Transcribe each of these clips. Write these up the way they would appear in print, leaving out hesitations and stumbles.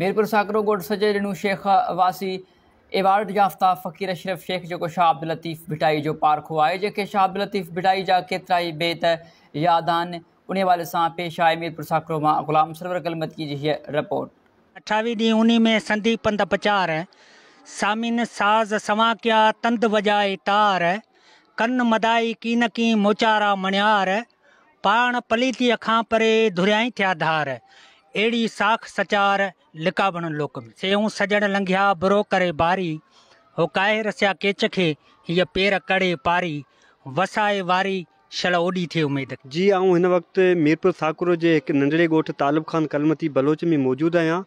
ميرپور ساڪرو ڳوٺ سچي ڏنو شيخ واسي ايوارڊ يافته فقير اشرف شيخ جيڪو شاهه عبداللطيف ڀٽائي جو پارکو آهي جنهن کي شاهه عبداللطيف ڀٽائي جا ڪيترائي بيت ياد آهن انهي حوالي سان پيش آهي ميرپور ساڪرو مان غلام سرور ڪلمتي جي هيء رپورٽ. اٺاويهه ڏينهن انهي ۾ سندي پنڌ پچار، سامين ساز سوان ڪيا تند وڄائي تار، ڪن مدائي ڪين ڪين موچارا مڻيار، پاڻ پليتيء کان پري ڌريائين ٿيا ڌار، اهڙي ساک سچار لڪاوڻ لوڪ ۾. سيئون سڄڻ لنگهيا برو ڪري باري، هو ڪاهي رسيا ڪيچ کي، هيء پير ڪڙي پاري، وسائي واري، شل اوڏي ٿئي اميد. جي آئون هن وقت ميرپور ساڪرو جي هڪ ننڍڙي ڳوٺ طالب خان ڪلمتي بلوچ ۾ موجود آهيان.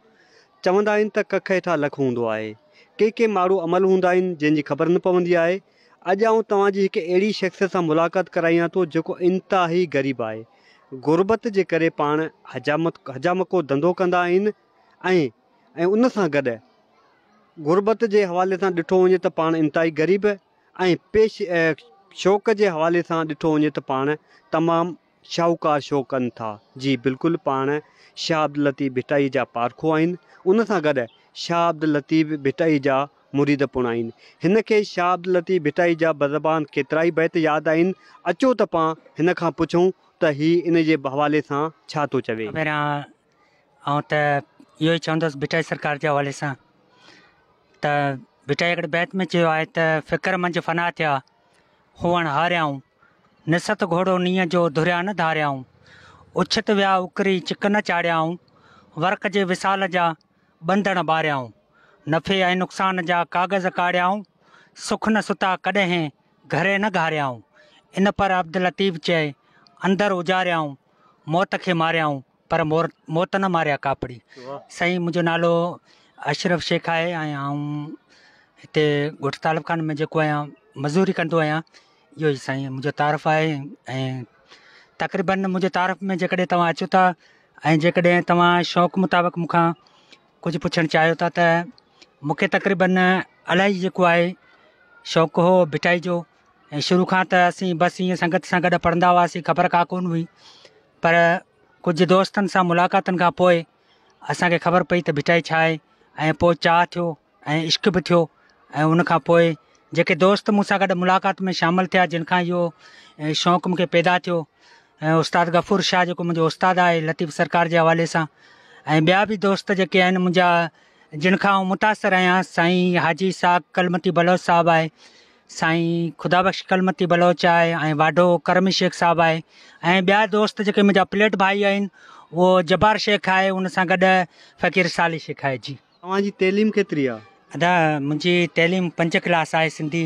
چوندا آهن ته ڪک هيٺان لک هوندو آهي. ڪي ڪي ماڻهو عمل هوندا آهن جنهن جي خبر نه پوندي آهي. اڄ آئون توهان جي هڪ اهڙي شخصيت سان ملاقات ڪرايان ٿو جيڪو انتهائي غريب آهي. غربت جي ڪري پاڻ حجامت حجامڪو ڌنڌو ڪندا آهن ۽ ۽ ان سان گڏ غربت جي حوالي سان ڏٺو وڃي ته پاڻ انتهائي غريب ۽ پيش شوق جي حوالي سان ڏٺو وڃي ته پاڻ تمام شاهوڪار شو ڪن ٿا. جي بلڪل پاڻ شاهه عبداللطيف ڀٽائي جا پارکو آهن. ان سان گڏ شاهه عبداللطيف ڀٽائي جا مريد پڻ آهن. هن کي شاهه عبداللطيف ڀٽائي جا بزبان ڪيترائي بيت ياد آهن. اچو ته پان هن کان پڇون ته هي ان جي حوالي سان ڇا ٿو چوي. پهريان آئون ته اهو ئي چوندس ڀٽائي سرڪار جي حوالي سان ته ڀٽائي هڪڙي بيت ۾ چيو آهي ته فڪر منجهه فنا ٿيا هئڻ هاريائون. نست گهوڙو نينهن جو ڌريا نه ڌاريائون، اڇت ويا اڪري چڪ نه چاڙهيائون، ورق جي وصال جا ٻنڌڻ ٻاريائون، نفعي ۽ نقصان جا ڪاغذ ڪاڙهيائون، سک نه ستا ڪڏهن گهري نه گهاريائون، ان پر عبداللطيف چئي، اندر اجاريائون، موت کي ماريائون. پر موت نه ماريا ڪاپڙي. سائين منهنجو نالو اشرف شيخ آهي ۽ آئون هتي ڳوٺ طالب خان ۾ جيڪو آهيان مزوري ڪندو آهيان اهو ئي سائين منهنجو تعارف آهي ۽ تقريبن منهنجي تعارف ۾ جيڪڏهن توهان اچو ٿا ۽ جيڪڏهن توهان شوق مطابق مون کان ڪجهه پڇڻ چاهيو ٿا ته مونکي تقريبن الاهي جيڪو آهي شوق هو ڀٽائي جو ۽ شروع کان ته اسين بس ائين سنگت سان گڏ پڙهندا هئاسين خبر ڪا ڪونه هئي پر ڪجهه دوستن سان ملاقاتن کان پوء اسان کي خبر پئي ته ڀٽائي ڇا آهي ۽ پوء چاهه ٿيو ۽ عشق به ٿيو ۽ ان کان پوء جيڪي دوست مون سان گڏ ملاقات ۾ شامل ٿيا جن کان اهو شوق مون کي پيدا ٿيو ۽ استاد غفور شاهه جيڪو منهنجو استاد آهي لطيف سرڪار جي حوالي سان ۽ ٻيا به دوست جيڪي آهن منهنجا جن کان آئون متاثر آهيان سائين حاجي اسحاق ڪلمتي بلوچ صاحب آهي سائين خدا بخش ڪلمتي بلوچ آهي ۽ واڍو ڪرمي شيخ صاحب آهي ۽ ٻيا دوست جيڪي منهنجا پليٽ ڀائي آهن اهو جبار شيخ آهي ان سان گڏ فقير صالح شيخ آهي جي. توهان جي تعليم ڪيتري آ؟ ادا منهنجي تعليم پنج ڪلاس آهي سنڌي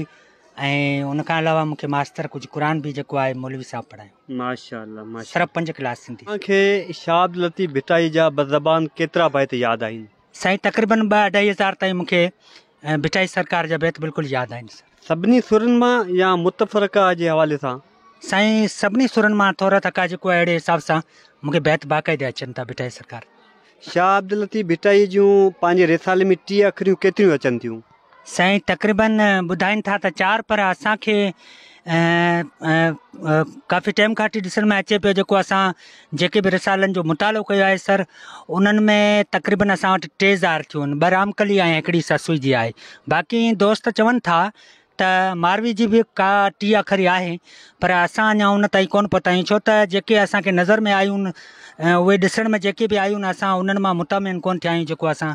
۽ ان کان علاوه مونکي ماستر ڪجهه قرآن به جيڪو آهي مولوي صاحب پڙهايو. ماشاءالله ماشاءالله. صرف پنج ڪلاس سنڌي. توهان کي شاهه عبداللطيف ڀٽائي جا بزبان ڪيترا بيت ياد آهن؟ سائين تقريبن ٻه اڍائي هزار تائين مونکي ڀٽائي سرڪار جا بيت بلڪل ياد آهن سر. سڀني سرن مان يا متفرقه جي حوالي سان؟ سائين سڀني سرن مان ٿورا ٿڪا جيڪو اهڙي حساب سان مونکي بيت باقاعده اچن ٿا ڀٽائي سرڪار. شاهه عبداللطيف ڀٽائي جون پنهنجي رسالي ۾ 30 اکريون ڪيتريون اچن ٿيون؟ سائين تقريبن ٻڌائين ٿا ته چار پر اسان کي ڪافي ٽائيم کان وٺي ڏسڻ ۾ اچي پيو جيڪو اسان جيڪي به رسالن جو مطالعو ڪيو آهي سر انهن ۾ تقريبن اسان وٽ 3000 ٿيون آهن ٻه رامڪلي ۽ هڪڙي سسئي جي آهي باقي دوست چون ٿا ته ماروي جي به ڪا 30 اکري آهي پر اسان اڃا ان تائين ڪونه پهتا آهيون ڇو ته جيڪي اسان کي نظر ۾ آيون اهي ڏسڻ ۾ جيڪي به آيون اسان انهن مان مطمئن ڪونه ٿيا آهيون جيڪو اسان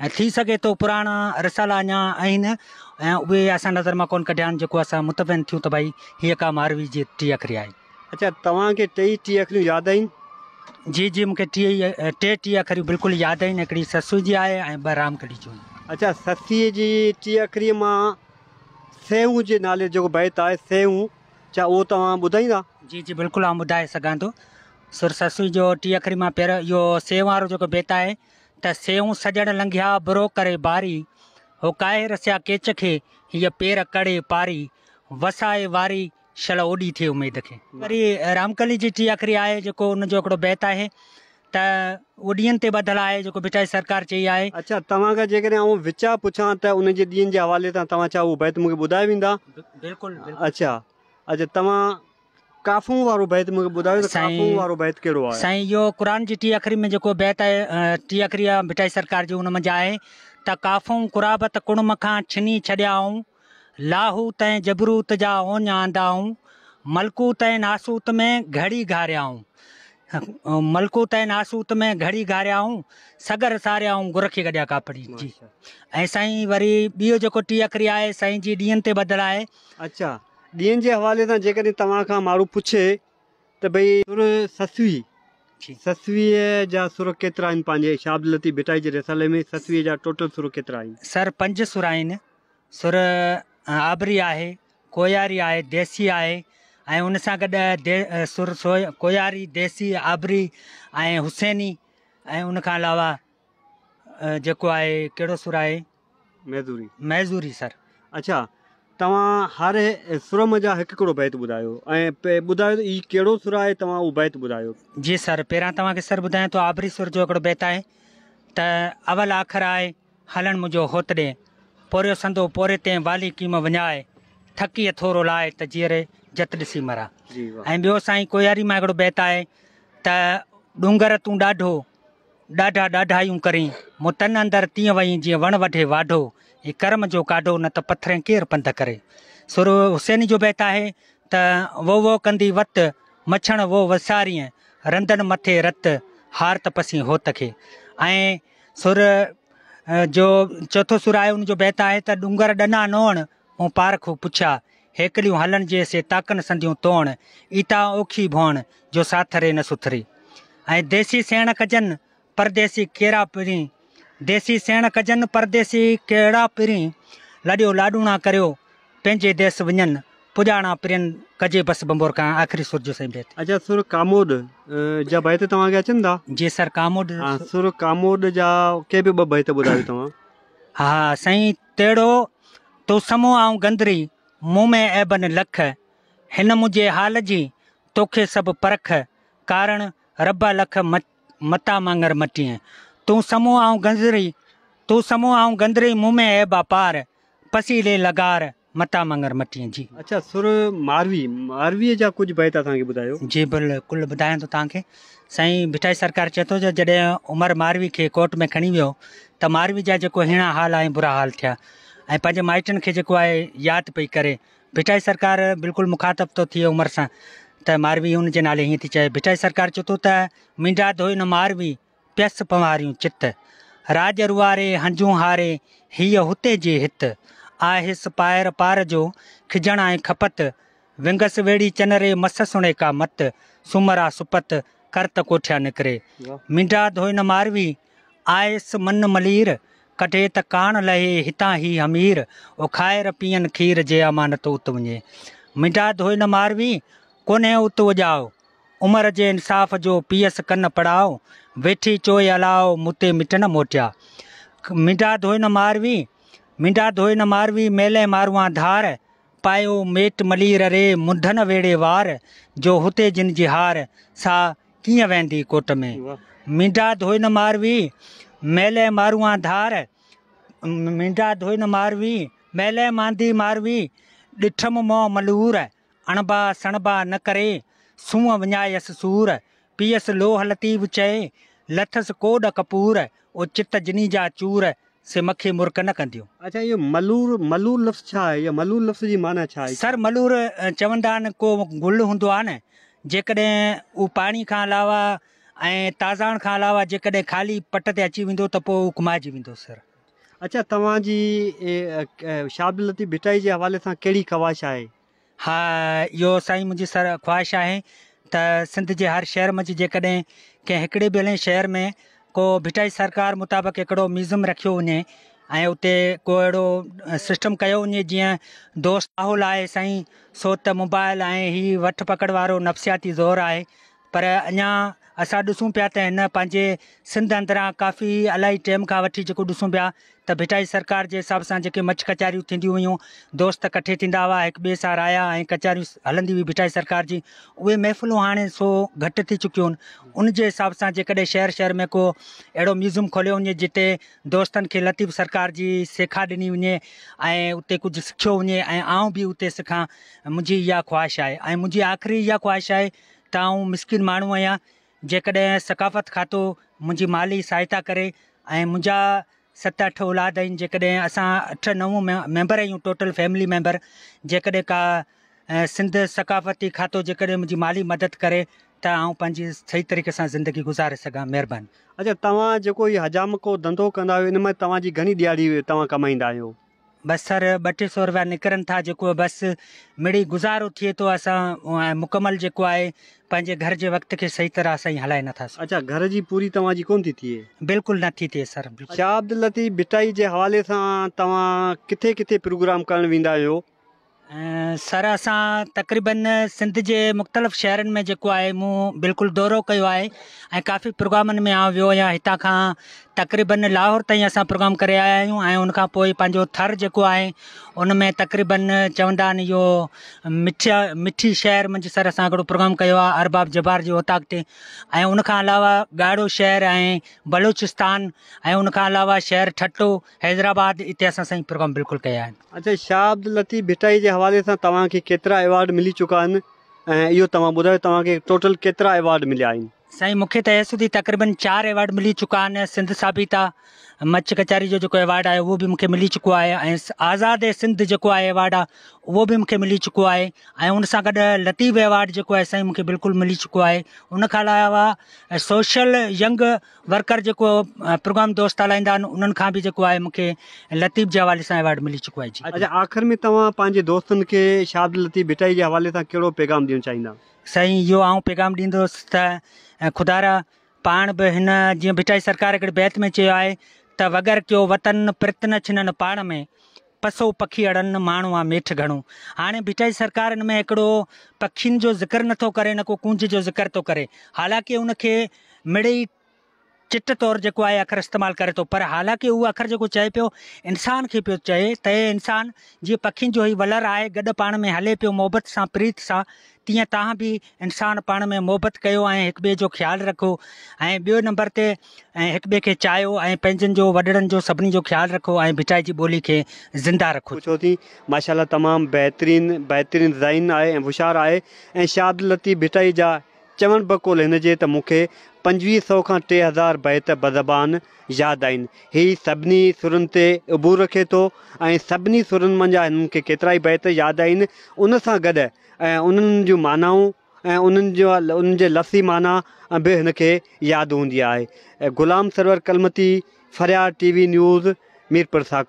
۽ ٿي سگهي ٿو پراڻا رسالا اڃا آهن ۽ اهي اسان نظر مان ڪونه ڪڍيا آهن جيڪو اسان مطمئن ٿيون ته ڀائي هيء ڪا ماروي جي 30 اکري آهي. اڇا توهان کي ٽيئي 30 اکريون ياد آهن؟ جي جي مون کي ٽيئي ٽي 30 اکريون بلڪل ياد آهن هڪڙي سسئي جي آهي ۽ ٻه رامڪلي جون. اڇا سسئي جي 30 اکريء مان سيهون جي نالي جيڪو بيت آهي سيهون ڇا اهو توهان ٻڌائيندا؟ جي جي بلڪل آئون ٻڌائي سگهان ٿو. سر سسئي جو 30 اکري مان پهريون اهو سيهون وارو جيڪو بيت آهي ته سيئون سڄڻ لنگهيا برو ڪري باري، هو ڪاهي رسيا ڪيچ کي، هيء پير ڪڙي پاري، وسائي واري، شل اوڏي ٿئي اميد کي. وري رامڪلي جي 30 اکري آهي جيڪو ان جو هڪڙو بيت آهي ته اهو ڏينهن تي ٻڌل آهي جيڪو ڀٽائي سرڪار چئي آهي. اڇا توهان کان جيڪڏهن آئون وچان پڇان ته ان جي ڏينهن جي حوالي سان توهان ڇا اهو بيت مون کي ٻڌائي ويندا؟ بلڪل بلڪل. اڇا اڇا توهان. ڪافون وارو بيت مون کي ٻڌايو ته ڪافون وارو بيت ڪهڙو آهي؟ سائين اهو قرآن جي ٽي اکري ۾ جيڪو بيت آهي ٽي اکري آهي ڀٽائي سرڪار جي ان منجهه آهي ته ڪافون قرابت ڪڻم کان ڇني ڇڏيائون لاهوت ۽ جبروت جا اوڃ آندائون ملڪوت ۽ ناسوت ۾ گهڙي گهاريائون ملڪوت ۽ ناسوت ۾ گهڙي گهاريائون سڳر ساريائون گر کي گڏيا ڪاپڙي جي ۽ سائين وري ٻيو جيڪو ٽي اکري آهي سائين جي ڏينهن تي ٻڌل آهي. اڇا ڏينهن جي حوالي سان جيڪڏهن توهان کان ماڻهو پڇي ته ڀئي سر سسوي، سسويء جا سر ڪيترا آهن پنهنجي شاهه عبداللطيف ڀٽائي جي رسالي ۾ سسويء جا ٽوٽل سر ڪيترا آهن؟ سر پنج سر آهن، سر آبري آهي، ڪوهياري آهي، ديسي آهي ۽ ان سان گڏ سر ڪوهياري، ديسي، آبري ۽ حسيني ۽ ان کان علاوه جيڪو آهي ڪهڙو سر آهي؟ معذوري. معذوري سر. اڇا توهان هر سر منجهان هڪ هڪڙو بيت ٻڌايو ۽ ٻڌايو ته هي ڪهڙو سر آهي توهان اهو بيت ٻڌايو. جي سر پهريان توهان کي سر ٻڌايان ٿو آبري سر جو هڪڙو بيت آهي ته اول آخر آء هلڻ منهنجو هوت ڏي پورهيو سندو پورهيتين والي ڪيم وڃاء ٿڪيء ٿورو لاء ته جيئري جت ڏسي مران ۽ ٻيو سائين ڪوهياري مان هڪڙو بيت آهي ته ڏونگر تون ڏاڍو ڏاڍا ڏاڍايون ڪرين، مون تن اندر تيئن وئين جيئن وڻ وڍي واڍو، هي ڪرم جو ڪاڍو نه ته پٿرين ڪير پنڌ ڪري. سر حسيني جو بيت آهي ته وو وو ڪندي وت، مڇڻ وو وساريين، رندن مٿي رت، هار ته پسين هوت کي. ۽ سر جو چوٿون سر آهي ان جو بيت آهي ته ڏونگر ڏنا نوڻ، مون پارکو پڇيا، هيڪليون هلن جي سي تاڪن سنديون توڻ، ايتا اوکي ڀوڻ، جو ساٿري نه سٿري. ۽ ديسي سيڻ ڪجن، پرديسي ڪيرا پرين، ديسي سيڻ ڪجن، پرديسي ڪهڙا پرين، لڏيو لاڏوڻا ڪريو، پنهنجي ديس وڃن، پڄاڻا پرين، ڪجي بس ڀنڀور کان آخري سر جو سائين بيت. اچا سر ڪاموڏ جا بيت توهان کي اچن ٿا؟ جي سر ڪاموڏ. ها سر ڪاموڏ جا ڪي به ٻه بيت ٻڌايو توهان. ها سائين تهڙو تو سمو آئون گندري، مون ۾ عيبن لک، هن منهنجي حال جي، توکي سڀ پرک، ڪارڻ رب لک متان مڱر مٽين. تون سمو آئون گندري، تون سمو آئون گندري، مون ۾ عيب اپار، پسي لي لغار، متان مڱر مٽين. جي. اڇا سر ماروي، مارويء جا ڪجهه بيت اسان کي ٻڌايو. جي بلڪل ٻڌايان ٿو توهان کي. سائين ڀٽائي سرڪار چئي ٿو ته جڏهن عمر ماروي کي ڪورٽ ۾ کڻي ويو ته ماروي جا جيڪو هيڻا حال ۽ برا حال ٿيا ۽ پنهنجي مائٽن کي جيڪو آهي ياد پئي ڪري ڀٽائي سرڪار بلڪل مخاطب ٿو ٿئي عمر سان ته ماروي ان جي نالي هيئن ٿي چئي ڀٽائي سرڪار چئي ٿو ته مينڍا ڌوئي نه ماروي پيس پنواريون چت راڄ روئاري هنجون هاري هيء هتي جي هت آهيس پائر پار جو کجڻ ۽ کپت ونگس ويڙهي چنري مس سڻي ڪا مت سومرا سپت ڪر ته ڪوٺيا نڪري مينڍا ڌوئي نه ماروي آيس من ملير ڪڍي ته ڪاڻ لهي هتان هي همير او کائر پيئن کير جي امانت ات وڃي مينڍا ڌوئي نه ماروي ڪونهي ات اڄائو عمر جي انصاف جو پيس ڪن پڙائو ويٺي چوئي الاء مون تي مٽ نه موٽيا مينڍا ڌوئي نه ماروي مينڍا ڌوئي نه ماروي ميلين ماروان ڌار پايو ميٽ ملير ري منڍن ويڙهي وار، جو هتي جن جي هار، سا ڪيئن ويندي ڪوٽ ۾. مينڍا ڌوئي نه ماروي، ميلي ماروان ڌار، مينڍا ڌوئي نه ماروي، ميلي ماندي ماروي، ڏٺم منهن ملور، اڻبا سڻبا نه ڪري، سونهن وڃايس سور، پيس لوهه لطيف چئي، لٿس ڪوڏ ڪپور، او چت جني جا چور، سي مکي مرڪ نه ڪنديون. اڇا اهو ملور ملور لفظ ڇا آهي يا ملور لفظ جي معنيٰ ڇا آهي؟ سر ملور چوندا آهن ڪو گل هوندو آهي نه جيڪڏهن اهو پاڻي کان علاوه ۽ تازاڻ کان علاوه جيڪڏهن خالي پٽ تي اچي ويندو ته پوء اهو ڪمائجي ويندو سر. اڇا توهان جي شاهه عبداللطيف ڀٽائي جي حوالي سان ڪهڙي خواهش آهي؟ ها اهو سائين منهنجي سر خواهش آهي ته سنڌ جي هر شهر منجهه جيڪڏهن ڪنهن هڪڙي به الائي شهر ۾ ڪو ڀٽائي سرڪار مطابق هڪڙو ميوزم رکيو وڃي ۽ اتي ڪو اهڙو سسٽم ڪيو وڃي جيئن دوست ماحول آهي سائين سو ته موبائل ۽ هي وٺ پڪڙ وارو نفسياتي زور آهي پر اڃا اسان ڏسون پيا ته هن پنهنجي سنڌ اندران ڪافي الائي ٽيم کان وٺي جيڪو ڏسون پيا ته ڀٽائي سرڪار جي حساب سان جيڪي مچ ڪچهريون ٿينديون هيون دوست ڪٺي ٿيندا هئا هڪ ٻئي سان رايا ۽ ڪچهريون هلندي هئي ڀٽائي سرڪار جي اهي محفلون هاڻي سو گهٽ ٿي چڪيون آهن ان جي حساب سان جيڪڏهن شهر شهر ۾ ڪو اهڙو ميوزم کوليو وڃي جتي دوستن کي لطيف سرڪار جي سيکا ڏني وڃي ۽ اتي ڪجهه سکيو وڃي ۽ آئون به اتي سکان منهنجي اها خواهش آهي ۽ منهنجي آخري اها خواهش آهي ته آئون مسڪين ماڻهو آهيان جيڪڏهن ثقافت کاتو منهنجي مالي سهائتا ڪري ۽ منهنجا ست اٺ اولاد آهن جيڪڏهن اسان اٺ نو ميمبر آهيون ٽوٽل فيملي ميمبر جيڪڏهن ڪا سنڌ ثقافتي کاتو جيڪڏهن منهنجي مالي مدد ڪري ته آئون پنهنجي صحيح طريقي سان زندگي گذاري سگهان مهرباني. اڇا توهان جيڪو هي حجامڪو ڌنڌو ڪندا آهيو ان مان توهان جي گهڻي ڏيهاڙي توهان ڪمائيندا آهيو؟ بس سر ٻه ٽي سو روپيا نڪرن ٿا جيڪو بس مڙئي گذارو ٿئي ٿو اسان مڪمل جيڪو آهي پنهنجي گهر جي وقت کي صحيح طرح سائين هلائي نٿا سگهون. اڇا گهر جي پوري توهان جي ڪونه ٿي ٿئي؟ بلڪل نه ٿي ٿئي سر. شاهه عبداللطيف ڀٽائي جي حوالي سان توهان ڪٿي ڪٿي پروگرام ڪرڻ ويندا آهيو؟ سر اسان تقريبن سنڌ جي مختلف شهرن ۾ جيڪو آهي مون بلڪل دورو ڪيو آهي ۽ ڪافي پروگرامن ۾ آئون ويو آهيان هتان کان تقريبن لاهور تائين اسان پروگرام ڪري آيا آهيون ۽ ان کان پوء پنهنجو ٿر جيڪو آهي ان ۾ تقريبن چوندا آهن اهو مٺيا مٺي شهر منجهه سر اسان هڪڙو پروگرام ڪيو آهي ارباب جبار جي اوطاق تي ۽ ان کان علاوه ڳاڙهو شهر ۽ بلوچستان ۽ ان کان علاوه شهر ٺٽو حيدرآباد اتي اسان سائين پروگرام بلڪل ڪيا آهن. اڇا شاهه عبداللطيف ڀٽائي جي حوالي سان توهان کي ڪيترا ايوارڊ ملي چڪا آهن ۽ اهو توهان ٻڌايو توهان کي ٽوٽل ڪيترا ايوارڊ مليا آهن. سائين مون کي ته هي سوڌي تقريبن چار ايوارڊ ملي چڪا آهن سنڌ سابيتا مچ ڪچهري جو جيڪو ايوارڊ آهي اهو به مون کي ملي چڪو آهي ۽ آزاد سنڌ جيڪو آهي ايوارڊ آهي اهو به مون کي ملي چڪو آهي ۽ ان سان گڏ لطيف ايوارڊ جيڪو آهي سائين مون کي بلڪل ملي چڪو آهي ان کان علاوه سوشل ينگ ورڪر جيڪو پروگرام دوست هلائيندا آهن انهن کان به جيڪو آهي مونکي لطيف جي حوالي سان ايوارڊ ملي چڪو آهي جي. اڇا آخر ۾ توهان پنهنجي دوستن کي شاهه عبداللطيف ڀٽائي جي حوالي سان ڪهڙو پيغام ڏيڻ چاهيندا؟ سائين اهو آئون پيغام ڏيندس ته خدارا پاڻ به هن جيئن ڀٽائي سرڪار هڪڙي بيت ۾ چيو آهي ته وڳر ڪيو وطن پرت نه ڇنن پاڻ ۾ پسو پکي اڙن ماڻهو آ ميٺ گهڻو. هاڻي ڀٽائي سرڪار ان ۾ هڪڙو پکين جو ذڪر نٿو ڪري نه ڪو ڪونج جو ذڪر ٿو ڪري حالانڪه ان کي مڙئي چٽ طور جيڪو آهي اکر استعمال ڪري ٿو پر حالانڪه اهو اکر جيڪو چئي پيو انسان کي پيو چئي ته اي انسان جيئن پکين جو هي ولر آهي گڏ پاڻ ۾ هلي پيو محبت سان پريت سان تيئن توهان به انسان پاڻ ۾ محبت ڪيو ۽ هڪ ٻئي جو خيال رکو ۽ ٻيو نمبر تي ۽ هڪ ٻئي کي چاهيو ۽ پنهنجن جو وڏڙن جو سڀني جو خيال رکو ۽ ڀٽائي جي ٻولي کي زنده رکو. پڇو ٿي. ماشاءالله تمام بهترين بهترين ذهين آهي ۽ هوشيار آهي ۽ شاهه عبداللطيف ڀٽائي جا چوڻ بقول هن جي ته مون کي 25 سئو کان 3000 بيت بزبان ياد آهن هي سڀني سرن تي عبور رکي ٿو ۽ سڀني سرن منجهان هنن کي ڪيترائي بيت ياد آهن ان سان گڏ ۽ انهن جون معنائون ۽ انهن جو انهن جي لفظي معنيٰ به هن کي ياد هوندي آهي. Ghulam Sarwar Kalmati, Faryar T V news, Mirpur Sakro.